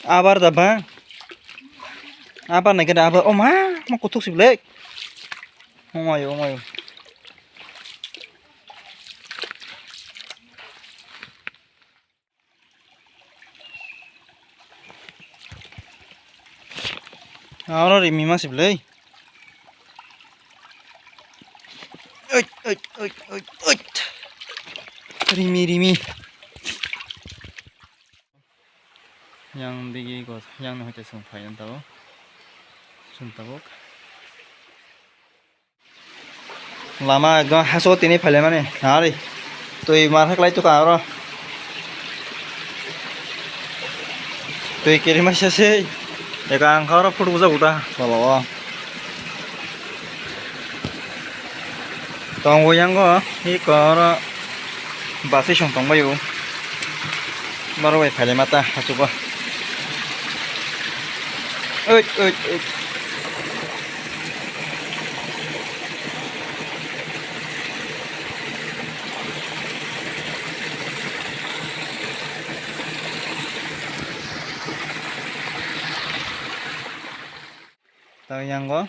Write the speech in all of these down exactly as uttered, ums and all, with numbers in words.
Abar da ba. Abar nai kada abar. Oh ma, ma kuthuk si blek. Oh ma yo, oh ma yo. Aro rimi ma si blai. Oit, oit, oit, oit, oit. Rimi, rimi. Yang digi go, yang no hoite sung phai tabuk. Sung tabuk. Lama ekdom haso tini phaile mani. Nari. Twi mar haklai tuka oro. Twi kiri masa sei. Eka ang kha oro photo bujak uta. Bolo o. Tongo yango. Iko oro. Basi song tongbaio. Baro bai phaile mata hachugo. Oit, oit, oit. Tei yango,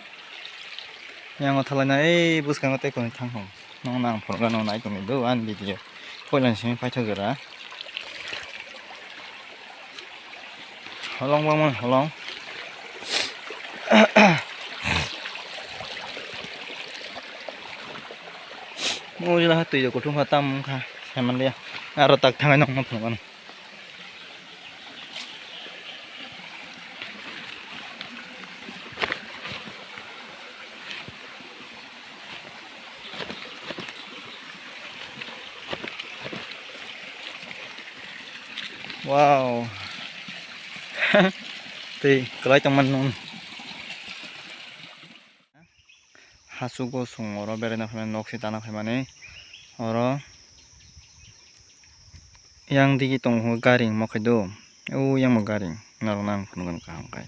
yango thalaina ei bwskango tei kwnwi thang thung. Nokno ang phunukna nai tongwi do ani video. Puila simi paithak jora. Holong bangmani holong. Mujila twi rok kuthum kha tam wngkha saimanliya. Aro tak thangnai nokno phunuknai. Wow. Tei kwlai tongmani nung. Hachugo chwng oro beraina phaimani, nok se tana phaimani. Oro yang digi tongo gari hwnma khe do. O yang bo gari norok nang phunukgwi kaham khai.